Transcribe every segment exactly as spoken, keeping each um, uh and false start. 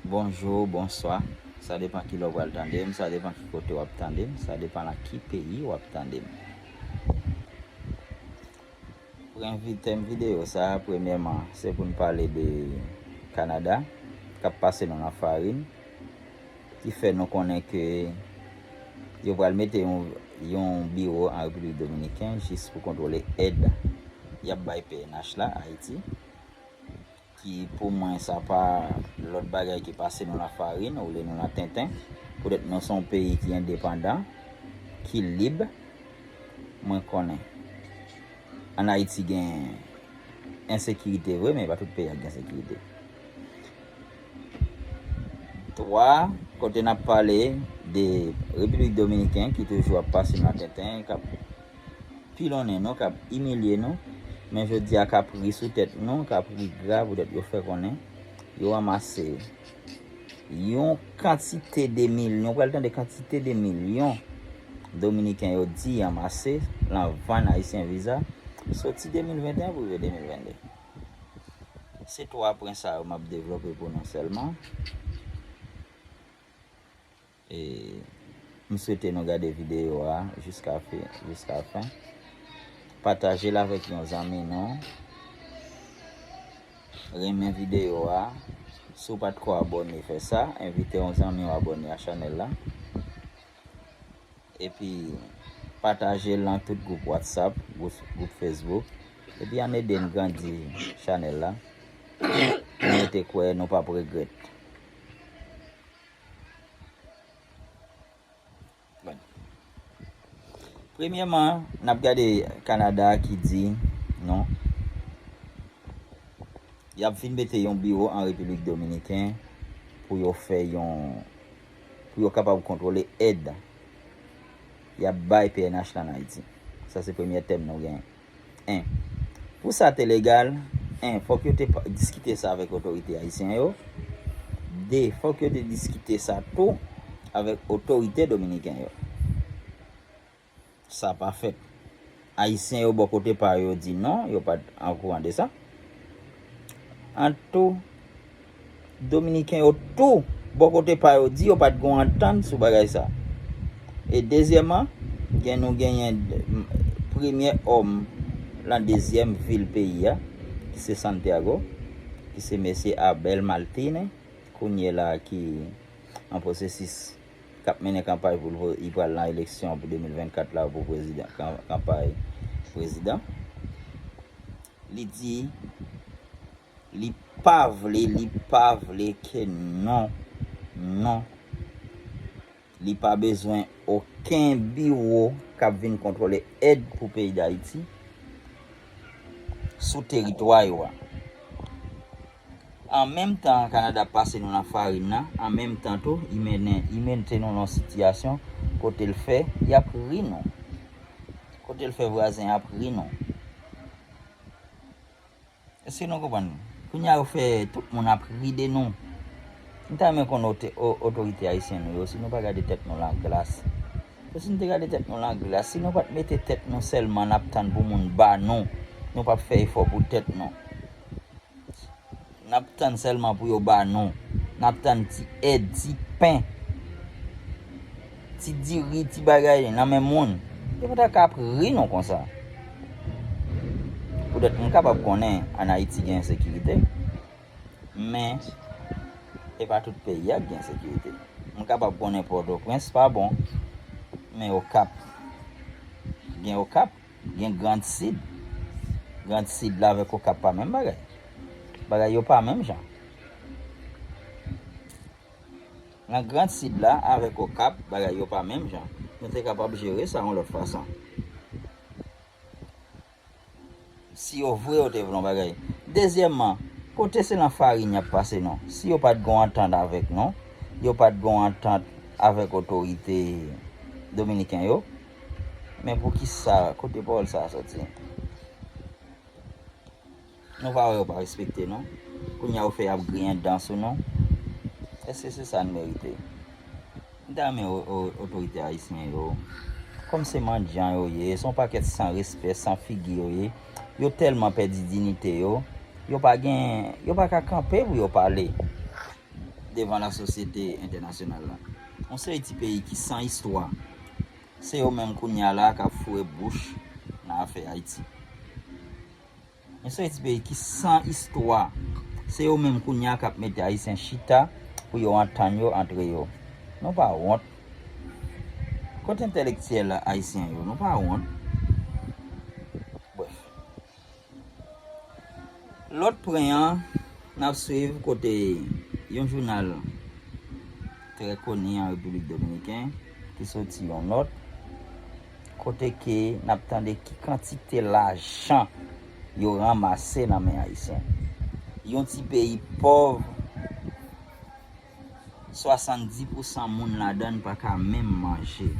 Bonjou, bonswa. Sa depan ki lè w pral tande m, sa depan ki kote w ap tande m, sa depan nan ki peyi w ap tande m. Pou envite m videyo sa a, premyèman, se pou n pale de Kanada, k ap pase nou nan farin, ki fè nou konnen ke yo pral mete yon, yon biwo an Repiblik Dominiken jis pou kontwole èd y ap bay P N H la, Ayiti. Ki pou mwen sa pa lòt bagay ki pase nou nan farin, oule nou nan tenten. Poutèt nou se yon peyi ki endepandan, ki lib, mwen konnen. Ann Ayiti gen ensekirite vre, men pa tout peyi a gen sekirite. Twa, kote n ap pale de Repiblik Dominiken ki toujou ap pase nan tenten, k ap pilonnen nou, k ap imilye nou, men jodi a k ap ri sou tèt nou, k ap ri gra poutèt yo fè konnen yo ranmase yon kantite de milyon, pral tande kantite de milyon Dominiken yo di ranmase nan vann Ayisyen viza, soti de mil venteyen pou rive de mil vennde. Se twa pwen sa yo m ap devlope pou nou sèlman. E, m swete nou gade videyo a jiska fe-, jiska fen. Pataje l avèk yon zanmi nou. Renmen videyo a. Si w pa t ko abòne, fè sa. Envite yon zanmi w abòne a chanèl la. Epi, pataje l nan tout gwoup WhatsApp, gwoup, gwoup Facebook. Epi, ann ede n grandi chanèl la. Mwen te kwè nou p ap regrèt. Bon. Premyèman, n ap gade Kanada ki di non. Y ap vin mete yon biwo an Repiblik Dominiken pou yo fè yon, pou yo kapab kontwole èd y ap bay P N H la ann Ayiti. Sa se premyè tèm nou genyen. En, pou sa te legal, en, fòk yo te pa-, diskite sa avèk otorite ayisyen yo. De, fòk yo te diskite sa tou avèk otorite dominiken yo. Sa pa fèt. Ayisyen yo bò kote pa yo di non, yo pa t okouran de sa. An tou, Dominiken yo tou, bò kote pa yo, di yo pa t gon antant sou bagay sa. E dezyèmman, gen nou genyen premyè òm nan dezyèm vil peyi a, ki se Santiago, ki se mesye Abel Martinez, kounye la ki an pwosesis k ap mennen kanpay pou l vo-, li pral nan eleksyon pou de mil vennkat la pou prezidan, kan-, kanpay prezidan. Li di li pa vle, li pa vle ke non, non. Li pa bezwen okenn biwo k ap vin kontwole èd pou peyi Dayiti sou teritwa yo a. An menm tan Kanada ap pase nou nan farin nan, an menm tan tou, li mennen, li mete nou nan yon sitiyasyon kote l fè y ap ri nou. Kote l fè vwazen ap ri nou. Èske nou konprann? Kounye a yo fè tout moun ap ri de nou. M ta renmen konn ote-, o-, otorite ayisyen nou yo, si nou pa gade tèt nou nan glas. Paske si nou te gade tèt nou nan glas, si nou pa t mete tèt nou sèlman n ap tann pou moun ba nou, nou p ap fè efò pou tèt nou. N ap tann sèlman pou yo ba nou. N ap tann ti èd, ti pen, ti diri, ti bagay nan men moun. Yo pa ta ka ap ri nou konsa. Poutèt m kapab konnen ann Ayiti gen ensekirite, men e pa tout peyi a k gen ensekirite. M kapab konnen Pòtoprens pa bon, men Okap, gen Okap, gen Grand Sid. Grand Sid la avèk Okap pa menm bagay. Bagay yo pa menm jan. Nan Grand Sid la avèk Okap, bagay yo pa menm jan. Nou te kapab jere sa yon lòt fason. Si yo vre yo te vle yon bagay. Dezyèmman, kote se nan farin y ap pase non. Si yo pa t gon antant avèk nou, yo pa t gon antant avèk otorite dominiken yo, men poukisa, kote pawòl sa a soti? Nou pa wè yo pa respekte nou? Kounye a yo fè y ap griyen dan sou nou? Èske se sa n merite? M ta renmen o-, o-, otorite ayisyen yo, kòm se mandyan yo ye, se yon pakèt san respè, san figi yo ye. Yo tèlman pèdi diyite yo, yo pa gen, yo pa ka kanpe pou yo pale. devan lasosyete entènasyonal la. Yon seri ti peyi ki san istwa, se yo menm kounye a la k ap foure bouch nan afè Ayiti. Yon seri ti peyi ki san istwa, se yo menm kounye a k ap mete Ayisyen chita pou yo antann yo antre yo. Nou pa wont? Kote entèlektyèl ayisyen yo? Nou pa wont? Brèf. Lòt pwen an, n ap swiv kote yon jounal trè koni an Repiblik Dominiken ki soti yon nòt, kote ke n ap tande ki kantite lajan yo ranmase nan men Ayisyen. Yon ti peyi pòv, swasanndis pousan moun ladan l pa ka menm manje.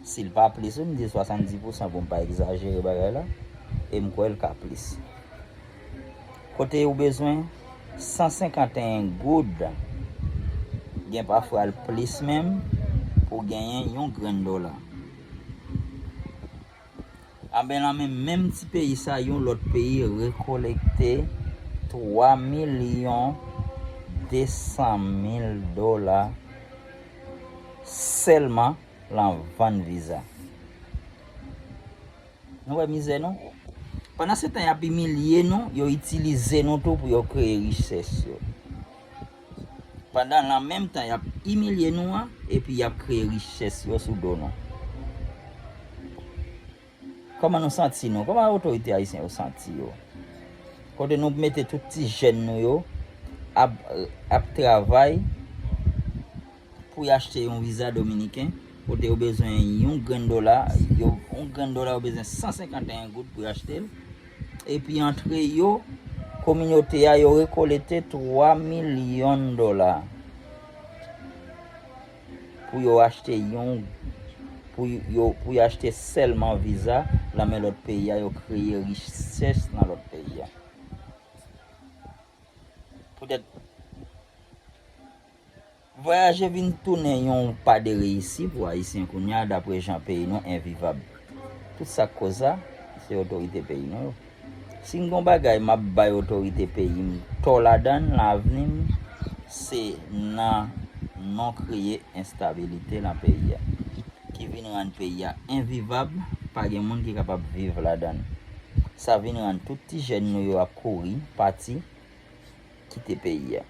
Si l pa plis, wi, m di swasanndis pousan pou m pa egzajere bagay la, e m kwè l ka plis. Kote ou bezwen san senkanteyen goud, gen pafwa l plis menm, pou genyen yon grenn dola. Anben, nan men menm ti peyi sa, yon lòt peyi rekolekte twa milyon de san mil dola sèlman lan vann viza. Nou wè mizè nou? Pandan se tan y ap imilye nou, yo itilize nou tou pou yo kreye richès yo. Pandan lan menm tan y ap imilye nou an, epi y ap kreye richès yo sou do nou. Kòman nou santi nou? Kòman otorite ayisyen yo santi yo? Kote nou mete tout ti jèn nou yo ap, ap travay pou y achte yon viza dominiken, kote yo bezwen yon grenn dola, yo, yon grenn dola yo bezwen san senkanteyen goud pou y achte l. Epi antre yo, kominote a, yo rekolete twa milyon dola pou yo achte yon, pou yo, pou yo achte sèlman viza, lan men lòt peyi a, yo kreye richès nan lòt peyi a. Poutèt, vwayaje vin tounen yon pa de reyisi pou Ayisyen kounye a, dapre jan peyi nou envivab. Tout sa k koz sa, se otorite peyi nou yo. Si m gon bagay m ap bay otorite peyi m tò ladan l nan avni m, se nan non kreye enstabilite lan peyi a, ki vin rann peyi a envivab, pa gen moun ki kapab viv ladan l. Sa vin rann tout ti jèn nou yo ap kouri, pati, kite peyi a.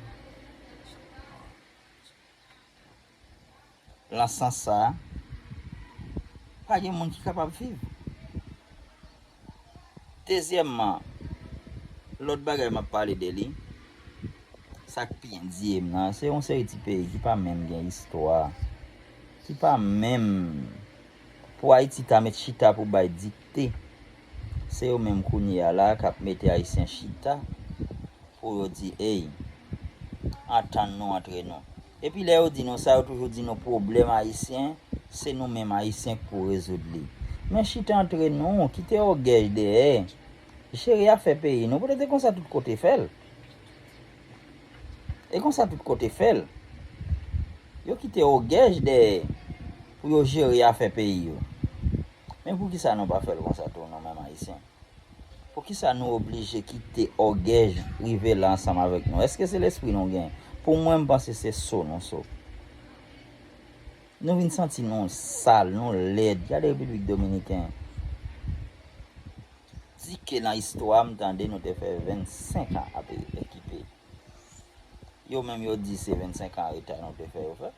Lan sans sa a, pa gen moun ki kapab viv. Dezyèmman, lòt bagay m ap pale de li, sa k pi endye m nan, se yon seri ti peyi ki pa menm gen istwa, ki pa menm, pou Ayiti ta met chita pou bay dikte, se yo menm kounye a la k ap mete Ayisyen chita pou yo di, ey, antann nou antre nou. Epi lè yo di nou sa, yo toujou di nou pwoblèm ayisyen, se nou menm Ayisyen k pou rezoud li. Men chita antre nou, kite ògèy dèyè, jere afè peyi nou. Poutèt se konsa tout kote fè l. E konsa tout kote fè l. Yo kite ògèy dèyè pou yo jere afè peyi yo. Men poukisa nou pa fè l konsa tou, nou menm Ayisyen? Poukisa nou oblije kite ògèy rive la ansanm avèk nou? Èske se lespri nou gen? Pou mwen, m panse se so nou so. Nou vin santi nou sal, nou lèd. Gade Repiblik Dominiken. Di ke nan istwa, m tande nou te fè vennsenk an ap ekipe. Yo menm yo di se vennsenk an reta nou te fè yo fè.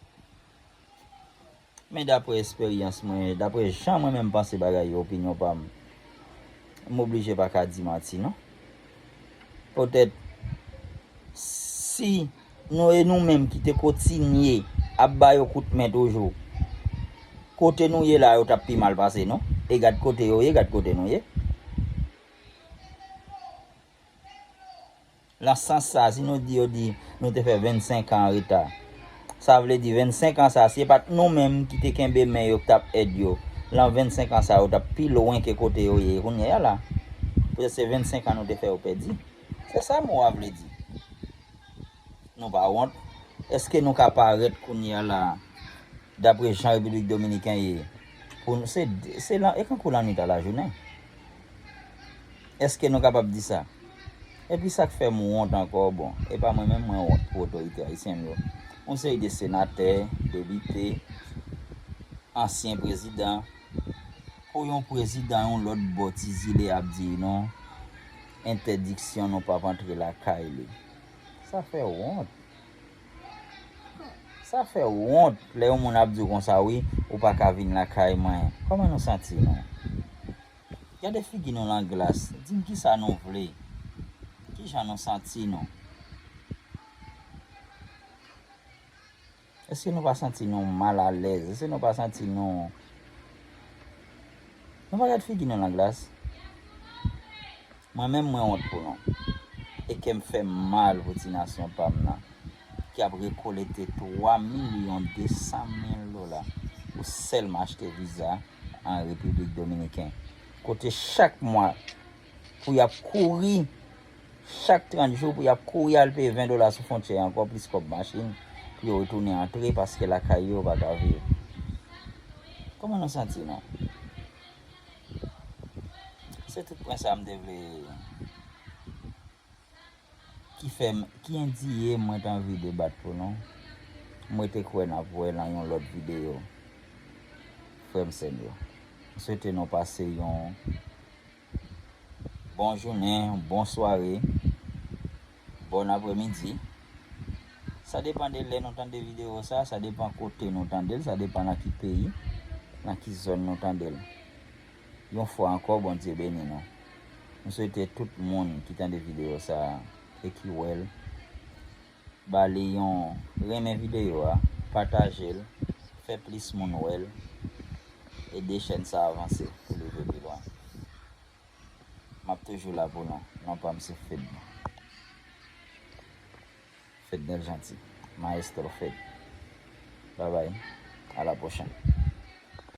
Men dapre esperyans mwen, dapre jan mwen menm panse bagay yo, opinyon pa m, m oblije pa ka di manti non. Poutèt si nou e nou menm ki te kontinye ap ba yo kout men toujou, kote nou ye la yo t ap pi mal pase nou. E gad kote yo ye, gad kote nou ye. Lan sans sa, si nou di yo di nou te fè vennsenk an an reta, sa vle di vennsenk an sa, si se pa t nou menm ki te kenbe men yo, ki t ap èd yo, lan vennsenk an sa, yo t ap pi lwen ke kote yo ye kounye a la. Poutèt se vennsenk an nou te fè yo pèdi. Se sa mo a vle di. Nou pa wont? Èske nou ka parèt kounye a la, dapre jan Repiblik Dominiken ye, pou nou, se, se lan, e kankou lannwit a lajounen? Èske nou kapab di sa? Epi sa k fè m wont ankò, bon, e pa mwen menm mwen wont pou otorite ayisyen yo. Yon seri de senatè, depite, ansyen prezidan, pou yon prezidan yon lòt bò ti zile ap di non, entèdiksyon nou p ap antre lakay li. Sa fè wont. Sa fè wont lè yon moun ap di w konsa, wi, ou pa ka vin lakay mwen. Kòman nou santi nou? Gade figi nou nan glas, di m kisa nou vle. Kijan nou santi nou? Èske nou pa santi nou malalèz? Èske nou pa santi nou, nou pa gad figi nou nan glas? Mwen menm mwen wont pou nou. E kè m fè m mal pou ti nasyon pa m nan, ki ap rekolekte twa milyon de san mil dola pou sèlman achte viza an Repiblik Dominiken. Kote chak mwa pou y ap kouri, chak trant jou pou y ap kouri al peye ven dola sou fwontyè ankò, plis kòb machin, pou yo retounen antre paske lakay yo pa ka viv. Kòman nou santi nou? Se tout pwen sa m te vle, ki fè m, ki endiye mwen te anvi debat pou nou. Mwen te kwè n ap wè nan yon lòt videyo. Frè m sè m yo, m swete nou pase yon bon jounen, bon sware, bon aprèmidi. Sa depann de lè nou tande videyo sa, sa depann kote nou tande l, sa depann nan ki peyi, nan ki zòn nou tande l. Yon fwa ankò, Bondye beni nou. M swete tout moun ki tande videyo sa a e ki wè l, ba li yon renmen videyo a, pataje l, fè plis moun wè l, ede chèn sa avanse pou li rive pi lwen. M ap toujou la pou nou. Non pa m se Fed. Fednel Gentil. Maestro Fed. Babay. A la pwochèn.